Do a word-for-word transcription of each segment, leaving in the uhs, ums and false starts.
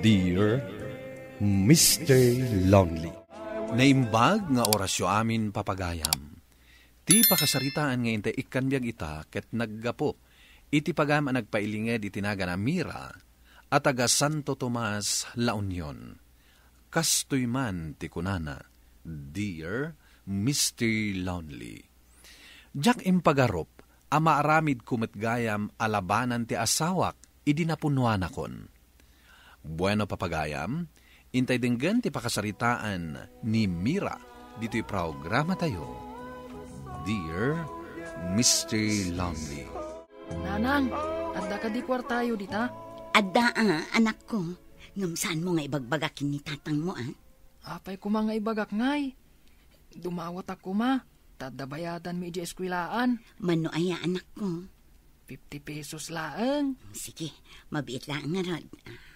Dear Mister Lonely. Naimbag nga orasyo amin, papagayam. Ti pakasaritaan nga intay ikkan biag ita ket naggapu iti pagayam a nagpailinged iti nagan a Mira a taga Santo Tomas, La Union. Kastoy man ti kunana, "Dear Mister Lonely, diak impagarup a maaramidko met gayam a labanan ti asawak idi napunnuanakon." Bueno, papagayam, intay denggen ti pakasaritaan ni Mira ditoy programatayo, Dear Mister Lonely. Nanang, adda kadi kuartayo dita? Adda, a, anakko. Ngem saanmo nga ibagbaga ken ni tatangmo, a? Apay koma nga ibagak ngay? Dumawatak koma, ta adda bayadanmi idiay eskwelaan. Mano aya, anakko? Fifty pesos laeng. Sige, mabiit laeng ngarud.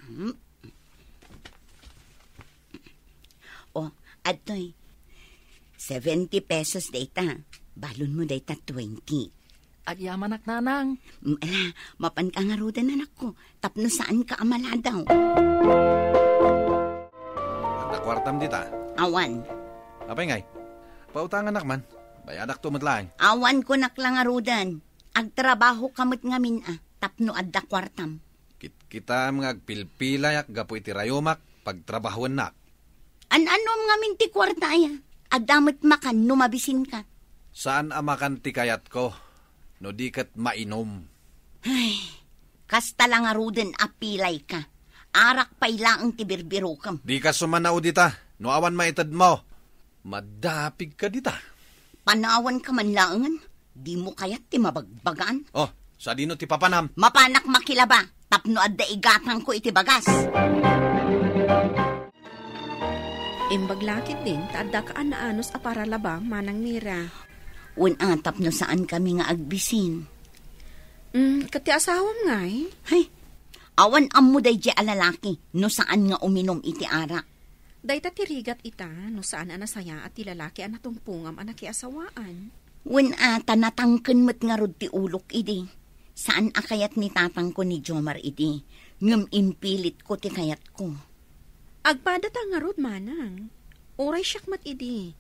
Hmm. O, adtoy. Seventy pesos dayta. Balonmo dayta twenty. Agyamanak, nanang. Mm, ala, mapanka ngaruden, anakko, tapno saanka a maladaw. Adda kuartam dita? Awan. Apay ngay? Pautanganak man. Bayadakto met laeng. Awan, kunak la ngaruden. Agtrabahoka met ngamin a, tapno adda kuartam. Kitkitam nga agpilpilayak gapu iti rayumak, pagtrabahuennak. An-anuam ngamin ti kuarta aya? Adda met makan no mabisinka. Saan a makan ti kayatko, no di ket mainum. Ay, kasta la ngaruden a pilayka. Arak pay laeng ti birbirukem. Dika sumanao dita, no awan maitedmo. Madapigka dita. Panawanka man laengen, dimo kayat ti mabagbagaan? O, sadino ti papanam? Mapanak makilaba, tapno adda igatangko iti bagas. Imbag la ketdin ta adda kaan a anus a paralaba, Manang Mira. Wen a, tapno saankami nga agbisin. Mm, ket ti asawam ngay? Hay, awan ammo daydiay a lalaki no saan nga uminum iti arak. Dayta ti rigat ita no saan a nasayaat ti lalaki a natumpongam a nakiasawaan. Wen a, ta natangken met ngarud ti ulok idi. Saan a kayat ni tatangko ni Jomar idi, ngem impilitko ti kayatko. Agpadata ngarud, Manang. Uray siak met idi.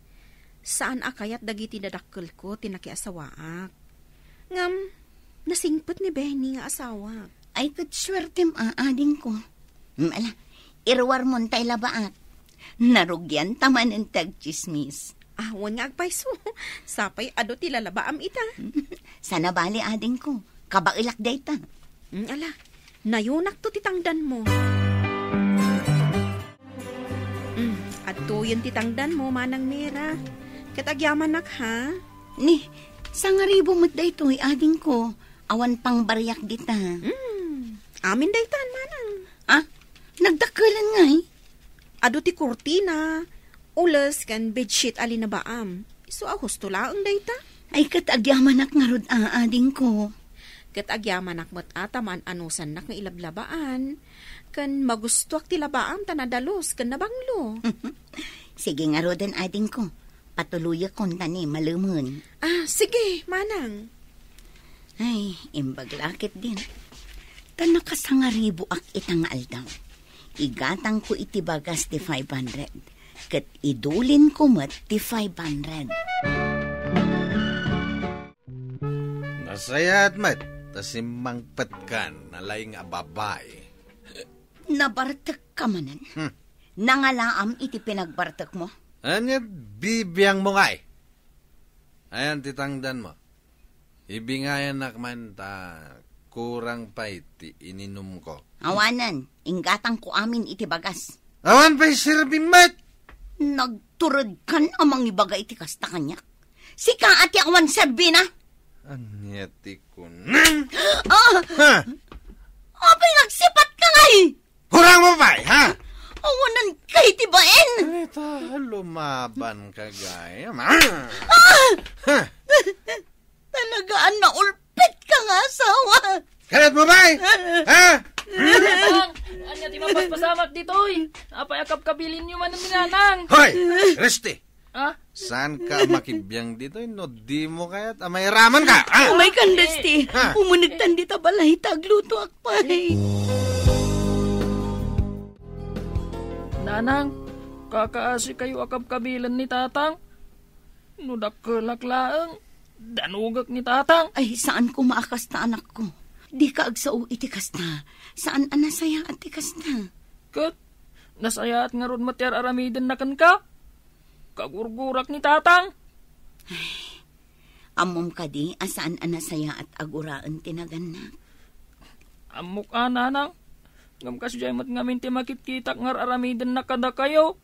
Saan a kayat dagiti dadakkelko ti nakiasawaak. Ngem, nasingpet ni Benny nga asawak. Ay, ket suertem a, adingko. Mm, ala, iruarmon tay labaak. Narugianta manen ti agtsismis. Ah, wen nga agpayso. Sapay adu ti lalabaam ita. Sana bali, adingko. Kabaelak dayta. Mm, ala, nayonakto ti tangdanmo. Mm, adtoyen ti tangdanmo, Manang Mira. Ket agyamanak, ha? Ni, sangaribu met daytoy, adingko. Awan pangbariak dita. Mm, amin daytan, Manang. Ah, nagdakkelan ngay? Adu ti kurtina, ules, ken bedsheet a linabaam. Isu a husto laeng dayta. Ay, ket agyamanak ngarud a, adingko. Ket agyamanak met a ta maan-anusannak nga ilablabaan. Ken magustoak ti labaam ta nadalus ken nabanglo. Sige ngaruden, adingko. Patuloyakon ta ni malemen. Ah, sige, Manang. Ay, imbag la ketdin. Ta nakasangaribuak ita nga aldaw. Igatangko iti bagas ti five hundred, ket idulinko met ti five hundred. Nasayaat met ta simmangpetkan, nalaing a babai. Nabartekka manen? Hmm. Nangalaam iti pinagbartekmo? Ania bibiangmo ngay? Ayan ti tangdanmo. Ibingayanak man ta kurang pay ti ininumko. Awanen, inggatangko amin iti bagas. Awan pay serbim met! Nagturedkan a mangibaga iti kasta kaniak. Sika a ti awan serbina? Ania ti kunam? Ah! Ha? Apay nga agsipatka ngay? Kurang mo pay, ha? Awanan kay ti bain! Rita, lumaban ka gayam, ha? Ah! Ha? Talaga a naulpit ka nga asawa! Kalat mo pay? Ha? Manang, ania ti mapaspasamak ditoy? Apay a kapkabilinyo man ni Nanang? Hoy! Resti! Ah? Saan ka makibiang ditoy no di mo kayat a mairaman ka? Ah! Umay kan, Dusty. Ha? Umunegtan dita balay ta aglutoak pay. Nanang, kakaasikayo a kabkabilen ni Tatang? No dakkelak laeng, danogek ni Tatang. Ay, saan koma a kasta, anakko. Dika agsao iti kasta. Saan a nasayaat ti kasta. Ket nasayaat ngarud met ti ar-aramidenna kenka. Kagurgurak ni Tatang. Ammom kadi a saan a nasayaat a guraen ti nagannak? Ammok a, Nanang. Ngem kasdiay met ngamin ti makitkitak nga ar-aramidennak kadakayo.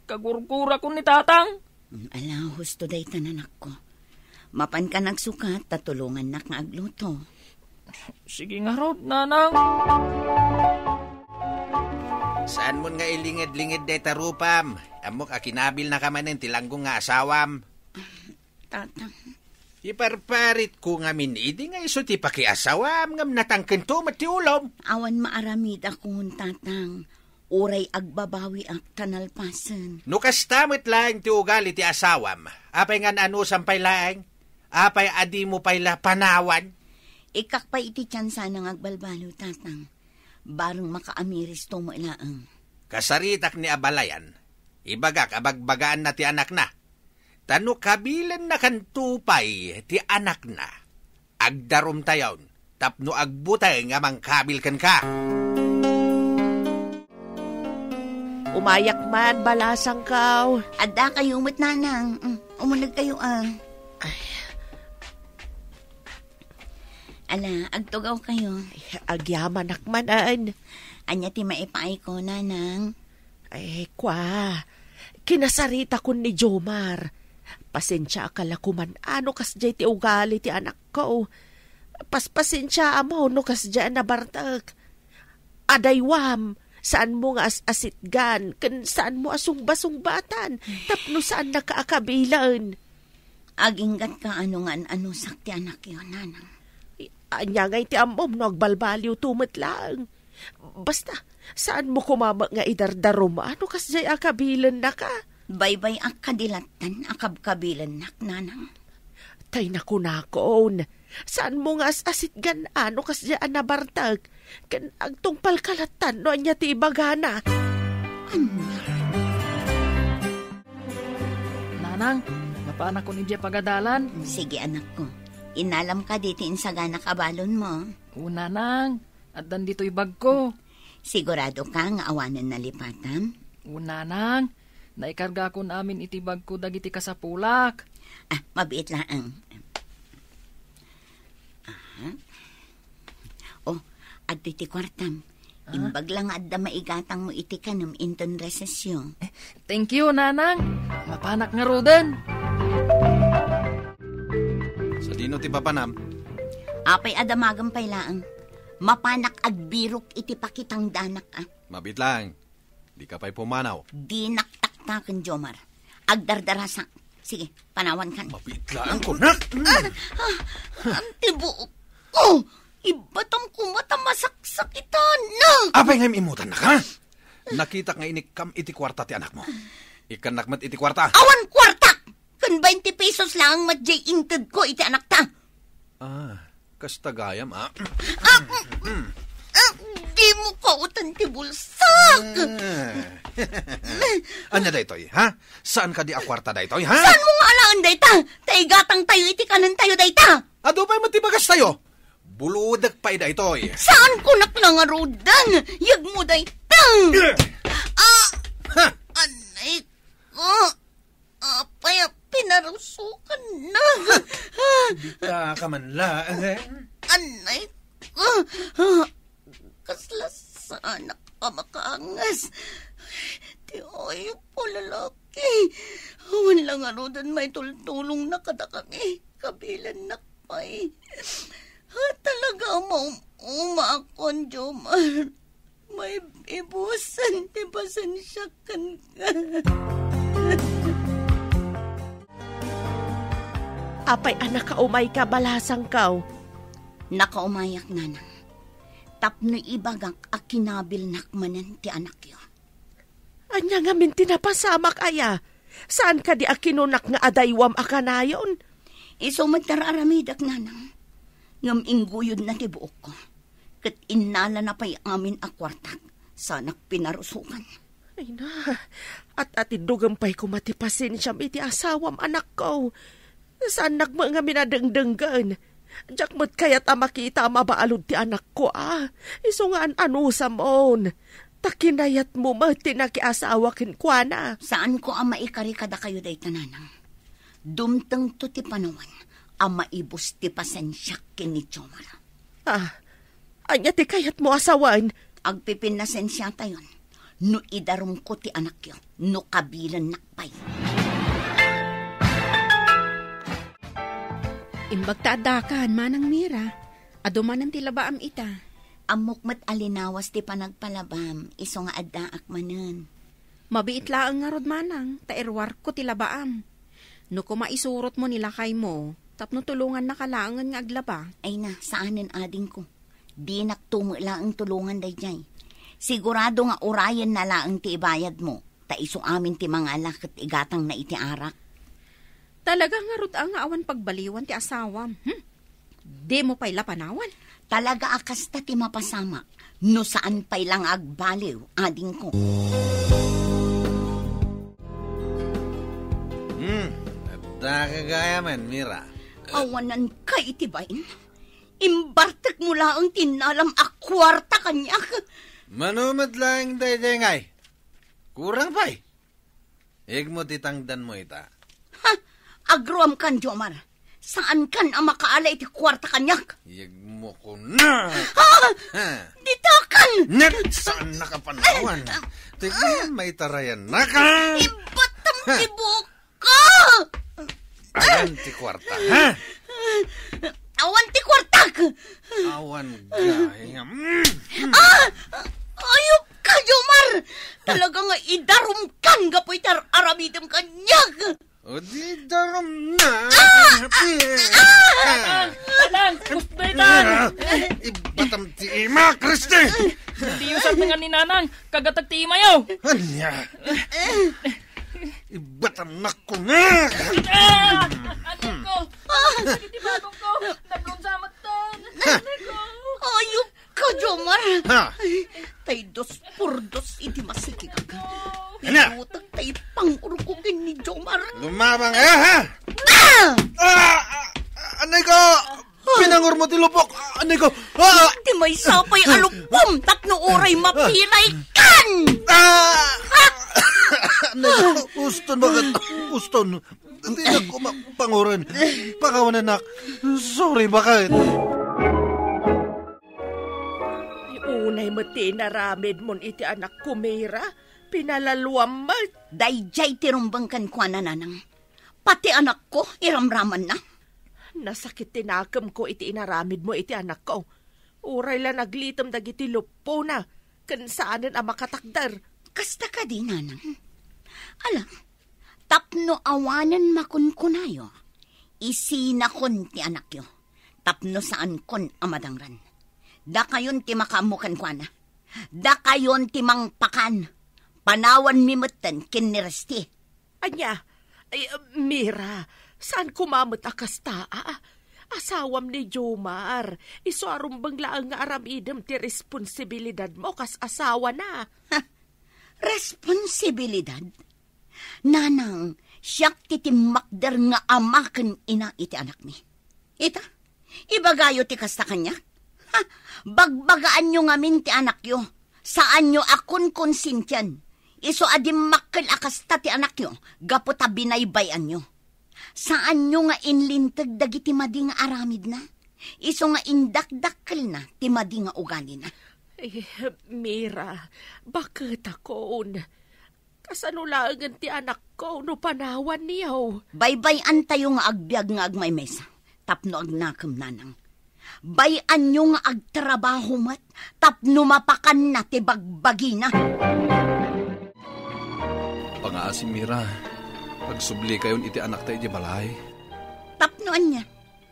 Kagurgurakon ni Tatang. Mm, ala, husto dayta, anakko. Mapanka nagsukat, ta tulongannak nga agluto. Sige ngarud, Nanang. Saanmon nga ilinged-linged dayta rupam. Ammok a kinabilnaka manen ti langgong nga asawam. Tatang. Iparparitko ngamin idi nga isu ti pakiasawam ngem natangkento met ti ulom. Awan maaramidakon, Tatang. Uray agbabawiak ta nalpasen. No kasta met laeng ti ugali ti asawam, apay ngan anusam pay laeng? Apay a dimo pay la panawan? Ikkak pay iti tiyan sana nga agbalbaliw, Tatang. Bareng makaamiristo met laeng. Kasaritak ni abalayan, ibagak a bagbagaanna ti anakna. Ta no kabilennakanto pay ti anakna, agdarumtayon tapno agbuteng a mangkabil kenka. Umayak man, balasangko. Adda kayo met, Nanang. Mm, umuneg kayo, ah. Ay. Ala, agtugaw kayo. Agyamanak man, an. Ania ti maipaayko, Nanang? Ay, kua, kinasaritakon ni Jomar. Pasensiaak la koman a no kasdiay ti ugali ti anakko. Paspasensiaam no kasdiay a nabartek. Adaywam, saanmo nga as-asitgan, ken saanmo a sungbasungbatan, tapno saannaka a kabilen. Aginggatka a no nga an-anusak ti anakyo, Nanang. Ania ngay ti ammom no agbalbaliwto met laeng? Basta, saanmo koma met nga idardarum a no kasdiay a kabilennaka? Baybay-ak kadi lattan a kabkabilennak, Nanang. Tay nakunakon, saanmo nga as-asitgan a no kasdiay a nabartek, ken agtungpalka lattan no ania ti ibagana. Ania? Nanang, mapanakon idiay pagadalan. Sige, anakko. Innalam kadi ti insaganak a balonmo? O, Nanang, addan ditoy bagko. Siguradoka nga awanen nalipatam? O, Nanang, naikargakon amin iti bagko dagiti kasapulak. Ah, mabiit laeng. Aha. Oh, adtoy ti kuartam. Ah? Imbag la nga adda maigatangmo iti kanem inton resesyo. Thank you, Nanang. Mapanak ngaruden. Sadino ti papanam? Apay a damagem pay laeng. Mapanak agbirok iti pakitangdanak, ah. Mabiit laeng. Dika pay pumanaw. Dinak taktaken, Jomar. Agdardarasak. Sige, panawankan. Mabiit laeng, kunak. Ah, ah, ang tibuok ko. Ibatam koma ta masaksakitan. Apay nga im-imutannaka? Nakitak nga inikkam iti kuarta ti anakmo. Ikkannak met iti kuarta. Awan kuartak! Ken twenty pesos laeng met diay intedko iti anakta. Ah, kasta gayam, ah. Ah, ah, dimo kauten ti bulsak. Ah. Ania daytoy, ha? Saan kadi a kuarta daytoy, ha? Saanmo nga alaen dayta? Ta igatangtayo iti kanentayo dayta. Adu pay met ti bagastayo. Bulodek pay daytoy. Saan kunak la ngaruden? Yegmo dayta. Ah! Ha! Anay ko. Apay a pinarusokanna? Dika ka man laeng. Anay ko. Kasla saanak a makaangas. Ti ayup a lalaki. Awan la ngaruden maitultulongna kadakami. Kabilennak pay. Ah, talaga a maum-umaakon, Jomar. Maibusan ti pasensiak kenka. Apay a nakaumayka, balasangko? Nakaumayak, Nanang. Tapno ibagak a kinabilnak manen ti anakyo. Ania ngamin ti napasamak aya? Saan kadi a kinunak nga adaywam a kanayon? Isu met ti ar-aramidek, Nanang. Ngem ingguyodna ti buokko. Ket innalana pay amin a kuartak, saanak pinarusokan. Ay na, at-atiddogem pay koma ti pasensiam iti asawam, anakko. Saannak met ngamin a dengdenggen. Diak met kayat a makita a mabalud ti anakko, a. Isu nga an-anusamon. Ta kinayatmo met ti nakiasawa kenkuana. Saanko a maikari kadakayo dayta, nanang. Dumtengto ti panawen a maibus ti pasensiak ken ni Jomar. Ah, ania ti kayatmo a sawen? Agpipinnasensiatayon no idarumko ti anakyo, no kabilennak pay. Imbag ta addakan, Manang Mira. Adu manen ti labaam ita. Ammok met a linawas ti panagpalabam, isu nga addaak manen. Mabiit laeng ngarud, Manang, ta iruarko ti labaam. No koma isurotmo ni lakaymo, tapno tulongannaka laengen nga aglaba. Ay na, saanen, adingko. Dinakto met laeng tulongan daydiay. Sigurado nga urayenna laeng ti ibayadmo, ta isu amin ti mangala ket igatangna iti arak. Talaga ngarud a nga awan pagbaliwan ti asawam, hmm? Dimo pay la panawan? Talaga a kasta ti mapasamak, no saan pay la nga agbaliw, adingko. Hmm, adda ka gayamen, Mira. Awananka iti bain. Imbartekmo laeng ti innalam a kuarta kaniak. Mano met laeng daydiay ngay? Kurang pay. Iyegmo ti tangdanmo ita. Ha! Agruamkan, Jomar. Saankan a makaala iti kuarta kaniak. Iyegmo kona. Ha! Ha! Ditakan! Net, saannaka panawan. Ti maitarayan naka. Ibatam ti buokko! Awan ti kuarta, ha? Awan ti kuartak! Awan gayam. Mm. Ah! Ayupka, Jomar! Talaga nga idarumkan gapu iti ar-aramidem kaniak! O di darum na. Ah! Ah! Tatang! Tatang! Gusto ita! Ah! Ibatam ti ima, Christy! Diyo sartengan ni Nanang, kagatag ti imayo! Ania? Ibatamnak ko nga! Ah! Anak ko! Ah! Sakit ti batong ko! Nablon sa matan! Anak ko! Ayupka, Jomar! Ha? Tay dos por dos iti masikigak. Ania? Ibutek tay pangurko ken ni Jomar. Lumabang ka, ha? Ah! Ah! Ah! Anay ko! Pinangurmo ti lupok! Anay ko! Ah! Ti maysa pay a lupom tapno uray mapilay kan! Ah! Anay ko! Uston, bakit? Uston. Dinak ko mapanguren. Pakawanan, nak. Sorry, bakit? Ay, unay met ti inaramidmon iti anakko, Mira. Pinalaluam met. Daydiay ti rumbeng kenkuana, Nanang. Pati anakko, iramramanna. Nasakit ti nakemko iti inaramidmo iti anakko. Uray la naglitem dagiti luppona, ken saanen a makatakder. Kasta kadi, Nanang? Ala, tapno awanen makunkunayo, isinakon ti anakyo, tapno saankon a madangran. Dakayon ti makaammo kenkuana. Dakayon ti mangpakan. Panawanmi metten ken ni Resti. Ania? Ay, Mira, saan koma met a kasta, a? Asawam ni Jomar. Isu a rumbeng laeng nga aramidem ti responsibilidadmo kas asawana. Ha? Responsibilidad? Nanang, siak ti timmakder nga ama ken ina iti anakmi. Ita, ibagayo ti kasta kaniak? Ha? Bagbagaanyo ngamin ti anakyo. Saanyo a konkonsintian. Isu a dimmakkel a kasta ti anakyo gapu ta binaybay-anyo. Saanyo nga inlinteg dagiti madi nga aramidna. Isu nga indakdakkelna ti madi nga ugalina. Eh, Mira, baketakon. Kasano laengen ti anakko no panawanyo? Baybay-antayo nga agbiag nga agmaymaysa tapno agnakem, Nanang. Bay-anyo nga agtrabaho met tapno mapakanna ti bagbagina. Pangaasi, Mira, agsublikayon iti anakta idiay balay. Tapno ania?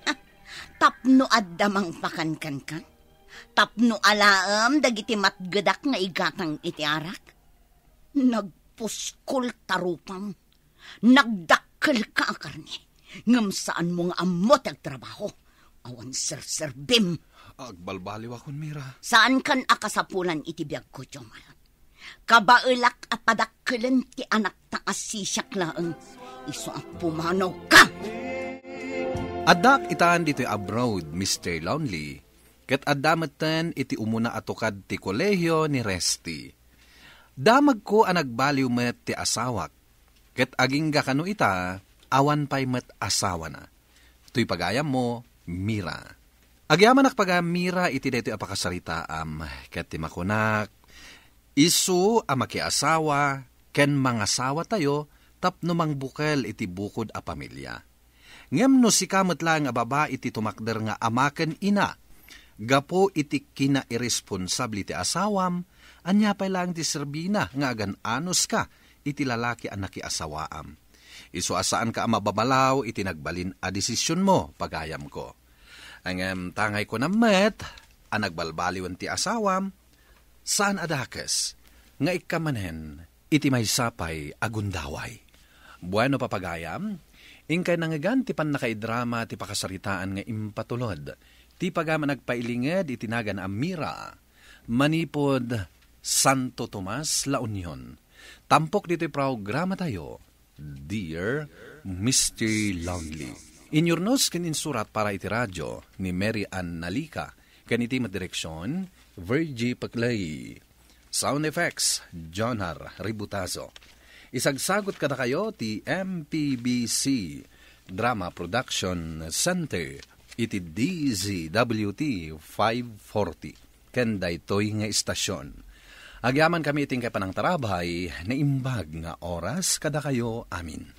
Ha? Tapno adda mangpakan kenka? Tapno alaem dagiti matgedak nga igatang iti arak? Nagpuskol ta rupam. Nagdakkelka a karne. Ngem saanmo nga ammo ti agtrabaho. Awan serserbim. Agbalbaliwakon, Mira. Saankan a kasapulan iti biagko, Jomar. Kabaelak a padakkelen ti anakta a sisiak laeng. Isu a pumanawka. Addak itan ditoy abroad, Mister Lonely, ket adda metten iti umuna a tukad ti kolehio ni Resty. Damagko a nagbaliw met ti asawak, ket agingga kano ita, awan pay met asawana. Toy pagayammo, Mira. Agyamanak pagayam, Mira, iti daytoy a pakasaritaam, ket ti makunak, isu a makiasawa ken mangasawatayo tapno mangbukel iti bukod a pamilia. Ngem no sika met laeng a babai ti tumakder nga ama ken ina, gapu iti kinairesponsable ti asawam, ania pay laeng ti serbina nga agan-anuska iti lalaki a nakiasawaam? Isu a saanka a mababalaw iti nagbalin a desisionmo, pagayamko. Ngem tangay kunam met a nagbalbaliwen ti asawam, saan a dakes nga ikka manen iti maysa pay a gundaway. Bueno, papagayam, inkay nangngegan ti pannakaidrama ti pakasaritaan nga impatulod ti pagayam a nagpailinged iti nagan a Mira manipud Santo Tomas, La Union. Tampok ditoy programatayo, Dear Mister Lonely. Inyurnos ken insurat para iti radio ni Mary Ann Nalica, ken iti met direksion, Virgie Paclay. Sound effects, Jonar Ributazo. Isagsagot kadakayo ti M P B C Drama Production Center iti D Z W T five forty ken daytoy nga istasion. Agyamankami iti inkay panangtarabay, naimbag nga oras kadakayo amin.